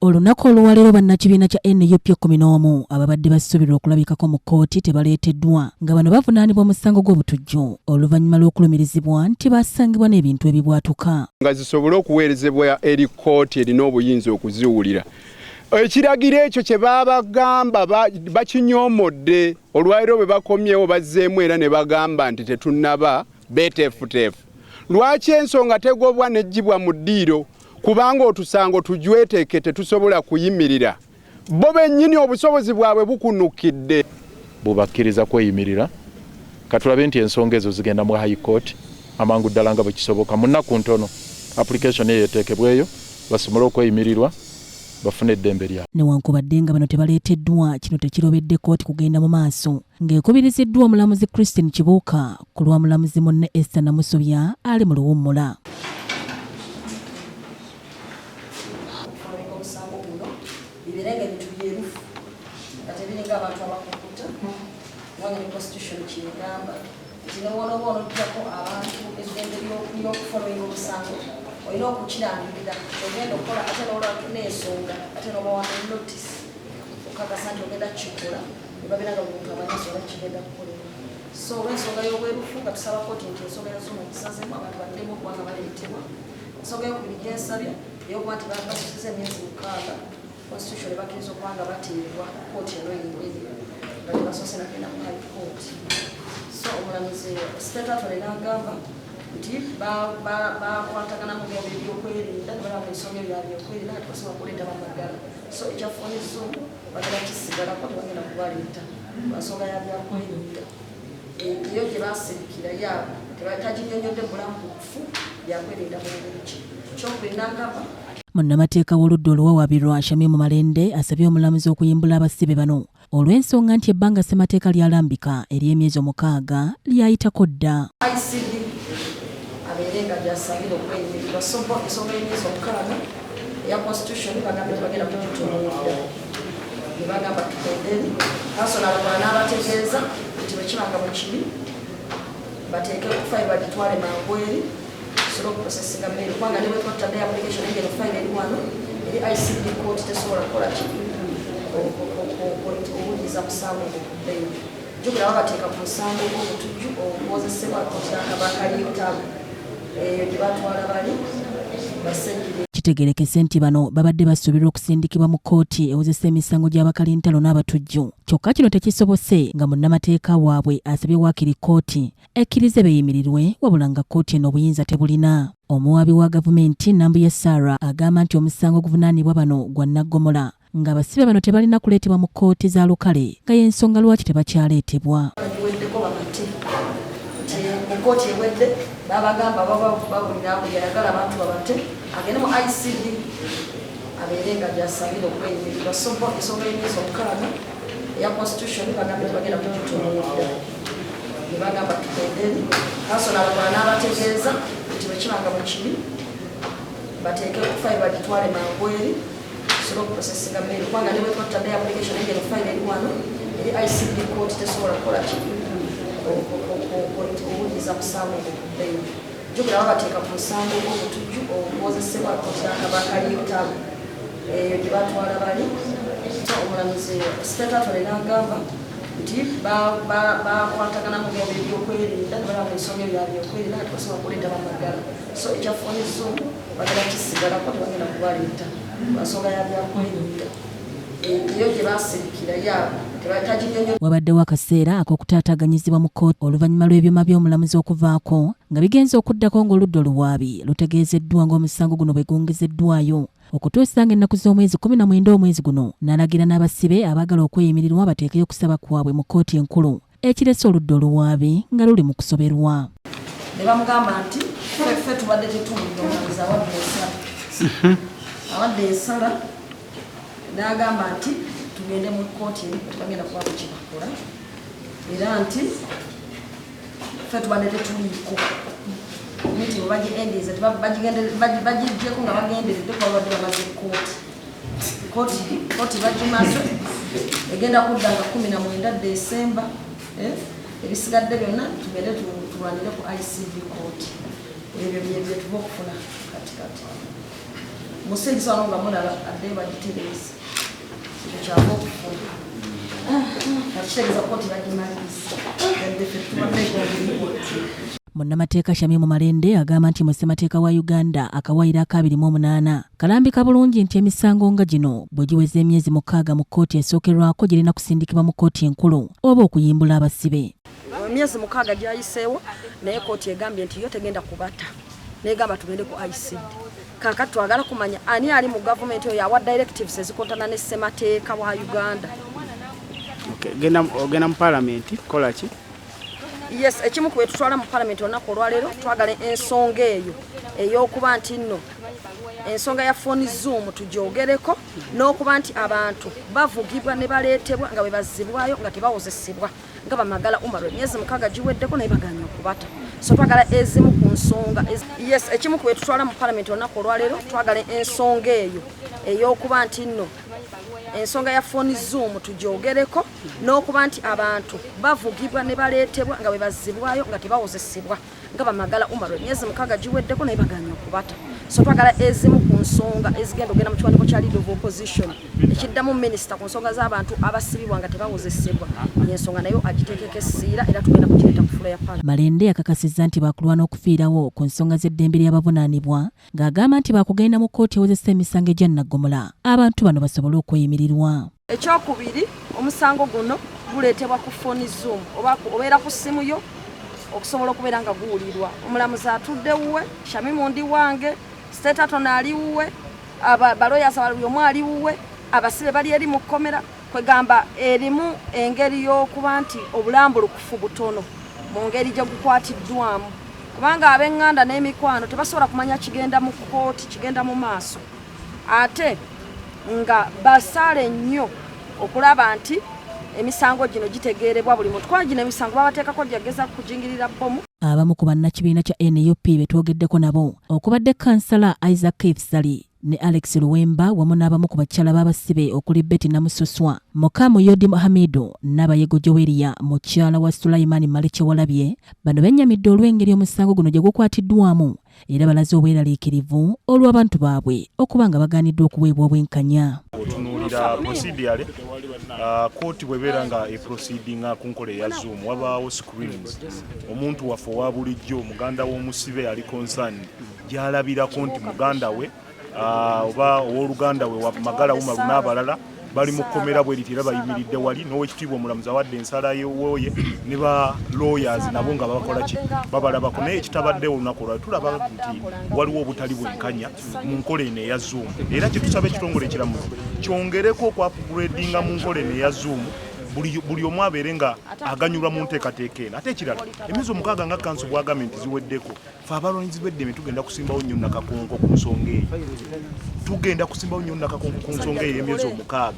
Olunaku olwaleero bannakibiina kya NUP 11 ababadde basuubirwa okulabikako mu kkooti tebaleeteddwa nga bano bavunaanibwa omusango gw'obutujju oluvannyuma lw'okulumirizibwa nti basangibwa n'ebintu ebibwatuka. Nga zisobole okuweerezebwa eri kkooti erina obuyinza okuziwulira. Ekiragiro ekyo kye baabagamba bakinyoomodde. Olwaleero bwe bakomyewo bazzeemu era ne bagamba nti tetunnaba beeteefuteefu. Lwaki ensonga tegobwa n'eggyibwa mu ddiiro? Kubanga otusango tujweteke tetusobola kuyimirira. Bo bennyini obusobozi bwabwe bukunukidde. Bubakkiriza kweyimirira. Katulabe nti ensonga ezo zigenda mu High Court amangu ddala nga bwe kisoboka. Mu nnaku ntono application eyo eteekebweyo basobole okweyimirirwa bafune eddembe lyabwe. Newankubadde nga bano tebaleeteddwa, kino tekirobedde kkooti kugenda mu maaso ng'ekubiriziddwa omulamuzi Christine Kibuuka ku lwa mulamuzi munne Esther Namusobya ali mu luwummula. Omusango guno bibeere nga ebintu byerufu nga tebiringa abantu abakukuta, kubanga ne constitution kyegamba nti newonooba onojjako abantu eddembe ly'okufollowinga omusango olina okukirangirira ogenda okukola, ate n'olwatu n'ensonga, ate n'obawa ne notice okakasa nti ogenda kukikola, ne babeera nga buli muntu amanyi ensonga kigenda kukolebwa. So olw'ensonga y'obwerufu nga tusaba kkooti nti ensonga ya Zoom egisazemu abantu baddemu okuba nga baleetebwa. Ensonga eyokubiri gyensabye ey'okuba nti basusiza emyezi 6 constitution bakkiriza okuba nga bateebwa kkooti eno yennyini nga tebasoose nagenda mu High Court. So omulamuzi State Attorney n'agamba nti bakwatagana mu ebyokwerinda ne balaba ensonga ebyo byokwerinda nga tebasobola kuleeta bamaggala. So ekya phone Zoom bagenda kisigalako, tebagenda kubaleeta lwa nsonga ya byakwerinda. Eyo gye basirikira yaabwe taginyonyodde bulamu bukufu byakwerinda mu ngeri ki. Kyokubiri n'agamba Munnamateeka w'oludda oluwawaabirwa Shamim Malende asabye omulamuzi okuyimbula abasibe bano olw'ensonga nti ebbanga ssemateeka lyalambika ery'emyezi 6 lyayitako dda. ICD abeere nga byasabira okweyimirirwa. So bo ensonga y'emyezi 6 eya constitution bagambye tebagenda kugitunuulira, ne bagamba tugende maaso n'abakola n'abategeeza nti bwe kiba nga bwe kiri bateeke ku fayiro bagitwale mangu eri tusobole okuprocessinga bail, kubanga ne bwe tuba tutaddeyo application engeno fayiro eri wano eri ICD court tesobola kukola ki okuwuliriza musango ogwo ku bail. Jjukira babateeka ku musango gw'obutujju obukozesebwa bakaliitalo eyo gye batwala bali basejjire. Kitegeerekese nti bano babadde basuubirwa okusindikibwa mu kkooti ewozesa emisango gy'abakalintalo n'abatujju, kyokka kino tekisobose nga munnamateeka waabwe asabye waakiri kkooti ekkirize beeyimirirwe, wabula nga kkooti eno obuyinza tebulina. Omuwaabi wa gavumenti Nambuye Sarah agamba nti omusango oguvunaanibwa bano gwa naggomola, ng'abasibe bano tebalina kuleetebwa mu kkooti za lukale, nga y'ensonga lwaki tebakyaleetebwa. Bagiweddeko bamate nti mu kkooti ewedde babagamba baba bawulira buli ayagala abantu babate agende mu ICD abeere nga byasabira okweyimirirwa. So bo ensonga y'emyezi 6 eya constitution bagambye tebagenda kugitunuulira, ne bagamba tugende maaso n'abakola n'abategeeza nti bwe kiba nga bwe kiri bateeke ku fayiro bagitwale mangu eri tusobole okuprocessinga bail, kubanga ne bwe tuba tutaddeyo application engeno fayiro eri wano eri ICD court tesobola kukola ki okuwuliriza musango ogwo ku bail. Jjukira babateeka ku musango gw'obutujju obukozesebwa bakaliitalo eyo gye batwala bali. So omulamuzi State Attorney n'agamba nti bakwatagana mu ebyokwerinda ne balaba ensonga ebyo byokwerinda nga tebasobola kuleeta bamaggala. So ekya phone Zoom bagenda kisigalako, tebagenda kubaleeta lwa nsonga ya byakwerinda. Eyo gye basirikira yaabwe taginyonyo. Wabaddewo akaseera ak'okutaataaganyizibwa mu kkooti oluvannyuma lw'ebyuma by'omulamuzi okuvaako nga bigenze okuddako ng'oludda oluwaabi lutegeezeddwa ng'omusango guno bwe gwongezeddwayo okutuusa ng'ennaku z'omwezi 19 omwezi guno, n'alagira n'abasibe abaagala okweyimirirwa bateekeyo okusaba kwabwe mu kkooti enkulu, ekirese oludda oluwaabi nga luli mu kusoberwa. Ne bamugamba nti ffe tubadde tetuwulira omulamuzi awadde ensala. Awadde ensala n'agamba nti tugende mu kkooti eri tebagenda kubaako kye bakola, era nti ffe tubadde tetuliiko meeting bwe bagiendinze bagiggyeko nga bagenderedde kuba babadde bamaze kkooti. Kkooti bagimaze egenda kudda nga 19 Desemba, ebisigadde byonna tugende tulwanire ku ICD court. Ebyo bye tuva okufuna kati kati. Musindisa wano nga mulaba addeyo bagitereeza. Ekyo kyava okufuna. Nakitegeeza kooti bagimaliriza. Yadde ffe tubadde. Munnamateeka Shamimu Malende agamba nti mu ssemateeka wa Uganda akawaayiro aka 28 kalambika bulungi nti emisango nga gino bwe giweza emyezi 6 mu kkooti esookerwako girina kusindikibwa mu kkooti enkulu oba okuyimbula abasibe. Emyezi 6 gyayiseewo, naye kkooti egambye nti yo tegenda kubata, negamba tugende ku ICD. Kaakati twagala kumanya ani ali mu gavumenti oyo awa directives ezikontana ne ssemateeka wa Uganda. Ogenda mu paalamenti kukola ki? Yes, ekimu ku betutwala mu paalamenti olunaku olwaleero, twagala ensonga eyo ey'okuba nti nno ensonga ya phone zoom tugyogereko, n'okuba nti abantu bavugibwa ne baleetebwa nga bwe bazzibwayo nga tebawozesebwa nga bamagala Umar. Emyezi 6 giweddeko, naye baganye okubata. So twagala ezimu ku nsonga. Yes, ekimu ku betutwala mu paalamenti olunaku olwaleero, twagala ensonga eyo ey'okuba nti nno ensonga ya phone zoom tugyogereko, n'okuba nti abantu bavugibwa ne baleetebwa nga bwe bazzibwayo nga tebawozesebwa nga bamagala Umar. Emyezi 6 giweddeko, naye baganye okubata. So twagala ezimu ku nsonga ezigenda ogenda mu kiwandiiko kya leader of opposition ekiddamu minisita ku nsonga z'abantu abasibibwa nga tebawozesebwa, ensonga nayo agiteekeko essiira, era tugenda kugireeta ku floor ya parliament. Malende yakakasizza nti baakulwana okufiirawo ku nsonga z'eddembe ly'abavunaanibwa, ng'agamba nti baakugenda mu kkooti ewozesa emisango egya naggomola abantu bano basobole okweyimirirwa. Ekyokubiri, omusango guno guleetebwa ku phone zoom, oba obeera ku ssimu yo okusobola okubeera nga guwulirwa. Omulamuzi atudde wuwe, Shamimu ndi wange, state attorney ali wuwe, balawyers buli omu ali wuwe, abasibe bali eri mu kkomera. Kwegamba erimu engeri y'okuba nti obulambulukufu butono mu ngeri gye gukwatiddwamu, kubanga ab'eŋŋanda n'emikwano tebasobola kumanya kigenda mu kkooti, kigenda mu maaso, ate nga basaale nnyo okulaba nti emisango gino gitegeerebwa buli muntu, kubanga gino emisango babateekako gyageza kujingirira bbomu. Abamu ku bannakibiina kya NUP be twogeddeko nabo okubadde kansala Isaac Keith Sali ne Alex Luwemba, wamu n'abamu ku bakyala b'abasibe okuli Betty Namususwa, Mukamu Yodi Muhamidu, Nabayego Joweria, mukyala wa Sulaiman Male Kyewalabye, bano bennyamidde olw'engeri omusango guno gye gukwatiddwamu, era balaze obweraliikirivu olw'abantu baabwe okuba nga bagaaniddwa okuweebwa obwenkanya. Otunuulira procedurally, kooti bwebeera nga eproceedinga ku nkola eya Zoom, wabaawo screens omuntu waffe owa bulijjo, muganda w'omusibe ali concern, gyalabirako nti muganda we oba owooluganda we Magala Umaru n'abalala bali mu kkomera bwe riti, era bayimiridde wali n'owekitiibwa omulamuzi awadde ensala yoye ne ba lawyers nabo nga bakola ki, babalabako. Naye ekitabaddewo olunaku olwali, tulaba nti waliwo obutali bwenkanya mu nkola eno eya Zoom, era kyetusaba ekitongole ekiramuzi kyongereko okuupgradinga mu nkola eno eya Zoom, buli omu abeere nga aganyulwa mu nteekateeka eno. Ate ekirala, emyezi 6 nga kanso bwagambye nti ziweddeko, fe abalwanyizi b'eddembe tugenda kusimbawo nnyo nakakonko ku nsonga eyo. Tugenda kusimbawo nnyo nakakonko ku nsonga eyo emyezi 6.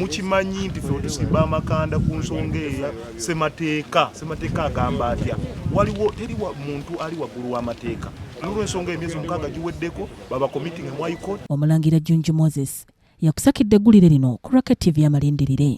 Mukimanyi nti fe tusimba amakanda ku nsonga eyo semateeka. Semateeka agamba atya? Waliwo teri muntu ali waggulu w'amateeka. Nolwensonga emyezi 6 giweddeko, baba committing mu High Court. Omulangira Junju Moses yakusakidde eggulire lino ku Rocket TV amalindirire.